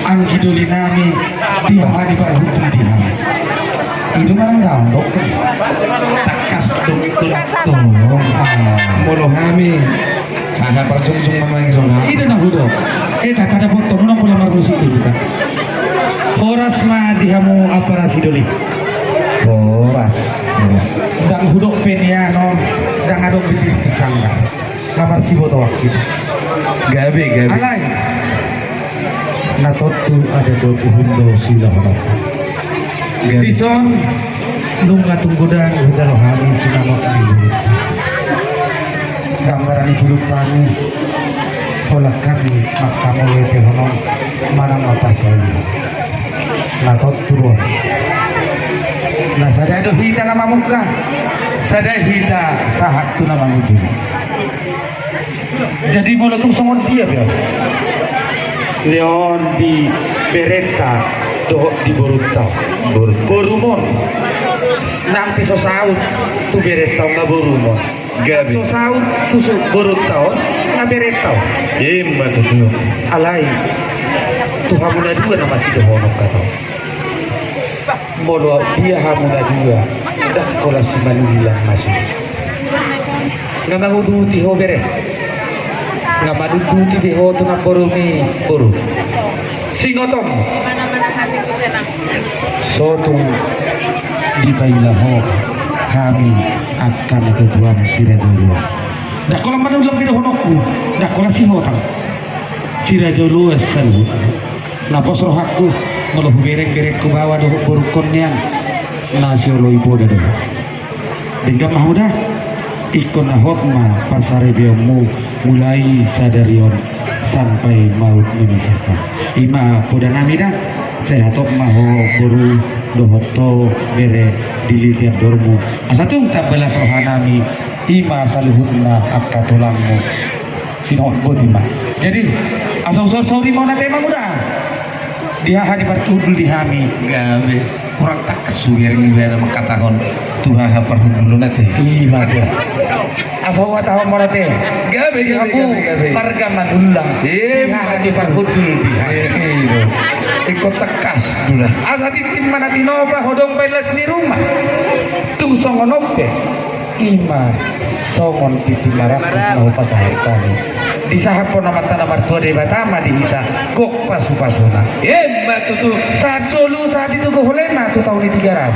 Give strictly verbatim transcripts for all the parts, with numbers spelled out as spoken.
Anggi doli nami, di aha di parhundul di hami. Ido manang daon dok. Takas dok dok. Molo hami. Aha parjungjung manang sona. Ido na hudok. Eh, kata ada foto nuna pola marmusik di kita. Horas ma di hamu apa rasi doli. Horas. Horas. Ndang hudok pe nian on, ndang adong be diri tersangka. Na marsibotoan hita. Gabe, gabe. Alai. Na tontu ada do uhum do sila hona. Gabe. Dison nunga tung godang hujalo hami sinamot ni. Gambaran ni tuluk hami. Holan hami manghamole pe honon manang maparsai. Na tontu do. Na sada do hita na mamungka. Sada hita sahat tu na mangujungi. Jadi molo tung songon dia pe. Leon di berenta dohot di borunta. Boru. Borumon. Nang pe so saut tu berenta nga borumon. Gabe. So saut tu su borunta on nga berenta on. Ima tutu. Alai. Tu hamu na dua na masidohonon kata. Molo dia hamu na dua, ndang holan simanulang masuk. Nga manguduti ho bere. Nga manunduti be ho tu namboru ni boru. Singotom. Sotung dipaila ho hami angka na tutuam si Raja Uluan. Ndang holan manulang be dohononku. Ndang holan sihotang. Si Raja Uluan saluhut. Na pos rohangku, molo hubereng-berengku baoa dohot borungkon nian, na sioloi poda do. Denggan ma hamu da, ingkon na hot ma parsaripeonmu mulai sadari on sampai maut memisahkan. Ima poda nami da, sehat hot ma ho boru dohot ho bere di litian dormu. Asa tung tamba las roha nami, ima saluhutna angka tulangmu. Sinamot boti ma. Jadi, asa usor sori ma na tema muda. Di aha di parhundul di hami. Gabe. Kurang takas suger ni bana mangkatahon tu aha parhundul na te. Ima te. Asa uhatahon ma na te. Gabe, gabe, gabe, gabe. Marga Manullang. Ima. Di aha di parhundul di hami. Ima. Ingkon takas dula. Asa tintin ma na tinopa ho dong baen las ni ruma. Tung songon on pe. Ima songon tintin marangkup na hupasahat hami. Disahaphon Amanta na martua Debata ma di hita gok pasupasuna. Ima tutu. Sahat solu sahat i tu goholena tu taon i Tigaras.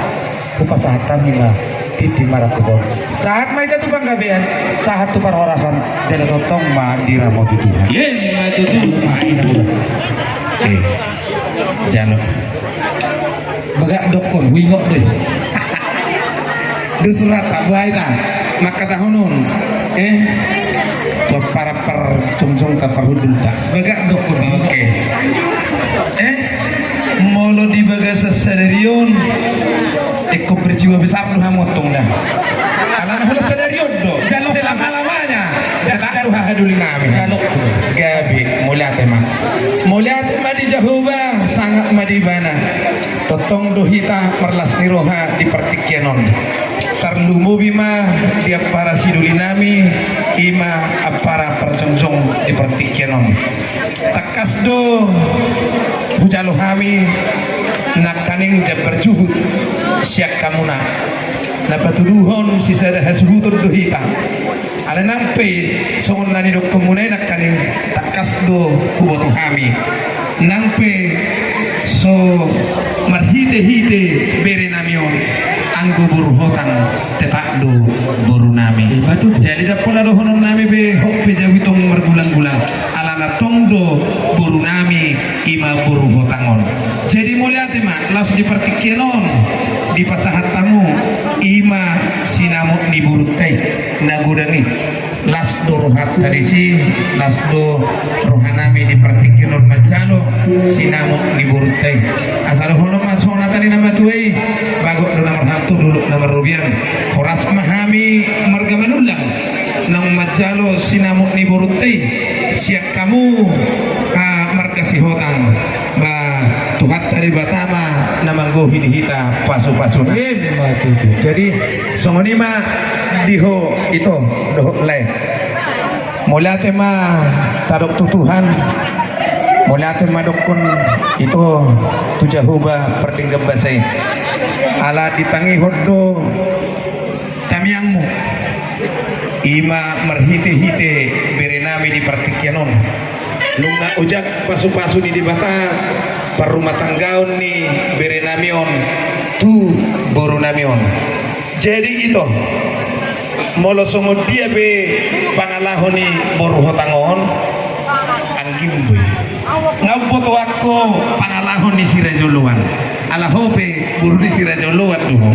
Hupasahat hami ma tintin marangkup on. Sahat ma hita tu panggabean, sahat tu parhorasan, jala tongtong ma diramoti Tuhan. Ima tutu. Ima, ima tutu. Eh. Jano. Bagak dokkon, huingot do i. Dos rohanta, boha hita mangkatahon on. Eh. Tu ampara parjongjongta parhundulta. Bagak dokkon. Oke. Eh. Molo di bagasan sadari on. Ingkon berjiwa besar do hamu antong da. Alana holan sadari on do. Jalo. Selama-lamanya. Tetap do haha doli nami. Jalo. Gabe, mauliate ma. Mauliate ma di Jahowa, sangap ma di Ibana. Tongtong do hita marlas ni roha di partingkian on. Tarlumobi ma di ampara sidoli nami, ima ampara parjongjong di partingkian on. Tangkas do hujalo hami nangkaning jambar juhut sian hamuna. Na patuduhon sisada hasuhuton do hita. Alai nang pe songon na nidokkonmuna i nangkaning tangkas do huboto hami. Nang pe so marhitehite bere nami on, anggo boru hotang tetap do boru nami. Ima tutu. Jadi ndang pola dohonon nami be hot pe jabu i tong margulanggulang. Alana tong do boru nami ima boru hotang on. Jadi mauliate ma laos di partingkian on dipasahat hamu ima sinamot ni borunta i na godang i. Las do rohanta disi, las do roha nami di partingkian on manjalo sinamot ni borunta i. Asa dohonon ma songon hata ni na matua i, bagot do na marhalto, dolok na marrobean. Horas ma hami marga Manullang naung manjalo sinamot ni borunta i sian hamu, ah, marga Sihotang. Ba Tuhanta Debata ma na manggohi di hita pasupasuna. Ima tutu. Jadi songon i ma di ho ito dohot lae. Mauliate ma tadok tu Tuhan. Mauliate ma dokkon ito tu Jahowa pardenggan basa i. Ala ditangihon do tangiangmu. I ma marhitehite berenami di partingkian on. Nunga ojak pasupasu ni Debata parrumatanggaon ni berenami on tu borunami on. Jadi ito, molo songon dia pe pangalaho ni boru Hotang on, anggim do i. Nga umboto anggo pangalaho ni si Raja Oloan. Ala ho pe boru ni si Raja Oloan do ho.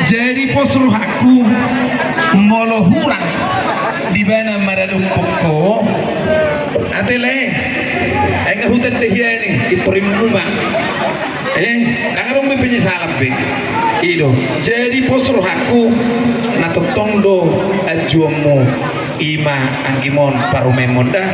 Jadi pos rohangku, molo hurang di bana maradophon ho, ate lae, ai nga hutanda hian i, i porimmu ma. Eh, ndang adong be penyesalan be. I do. Jadi pos rohangku, na tongtong do anjuonmu, i ma anggim on parumaenmon da.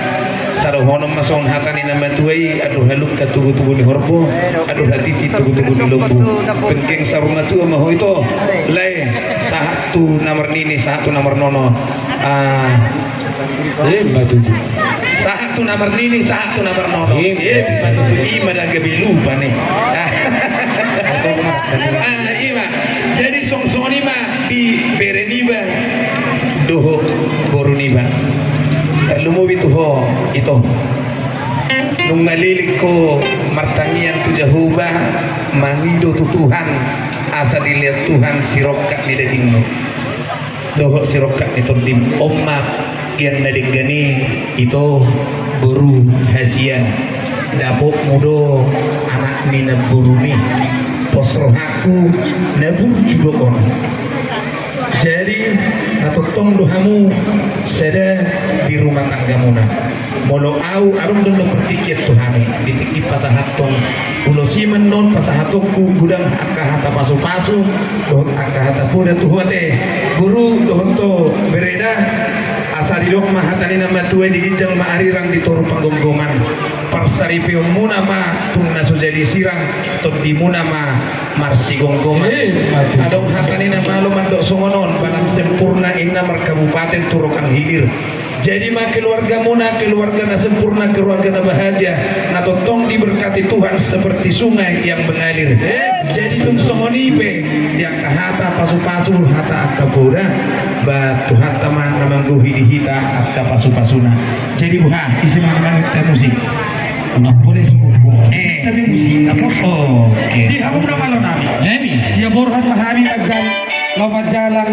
Sai dohonon ma songon hata ni na matua i, andor halumpang tugu-tugu ni horbo, andor hatiti tugu-tugu ni lombu. Penggeng saur matua ma ho ito. Lae, sahat tu na marnini, sahat tu na marnono. Ah, eh, ma tutu. Sahat tu na marnini, sahat tu na marnono. Iya. Eh, ma tutu. I ma da gabe lupa ni. Ah, i ma. Jadi songon i ma di bere niba dohot boru niba. Tarlumobi tu ho ito. Nunga leleng ho martangiang tu Jahowa, mangido tu Tuhan, asa dilehon Tuhan sirongkap ni dagingmu dohot sirongkap ni tondim. On ma gian na denggan i, ito boru hasian, dapotmu do anak ni namborumi. Pos rohangku, na burju do on. Jadi na tongtong do hamu sada di rumah tanggamuna. Molo au, adong do na partingkian tu hami, di tingki pasahathon ulos i ma annon pasahathonku godang angka hata pasupasu dohot angka hata poda tu ho ate boru dohot ho bere da. Asa didok ma hata ni na matua i, di ginjang ma arirang, di toru panggomgoman. Parsaripeonmuna ma tung na so jadi sirang, tondimuna ma marsigomgoman. Eh, adong hata ni na malo mandok songon on, balam sempurna inna markabupaten tu rokang hilir. Jadi ma keluargamuna keluarga na sempurna, keluarga na bahagia, na tongtong diberkati Tuhan seperti sungai yang mengalir. Jadi tung songon i pe di angka hata pasupasu, hata angka poda, ba Tuhanta ma na manggohi di hita angka pasupasuna. Jadi boha, ise ma na mangido musik? Nggak boleh sebut. Eh. Tapi musik, nggak boleh. Oke. Di hamu na malo nami. Nami. Ia borhat ma hami manggal. Laho manjalang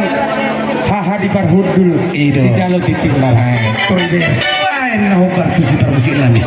haha di parhundul. Ido. Sijalo tintin marhae. Toribena. Baen na hombar tu si parmusik nami.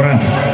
Horas.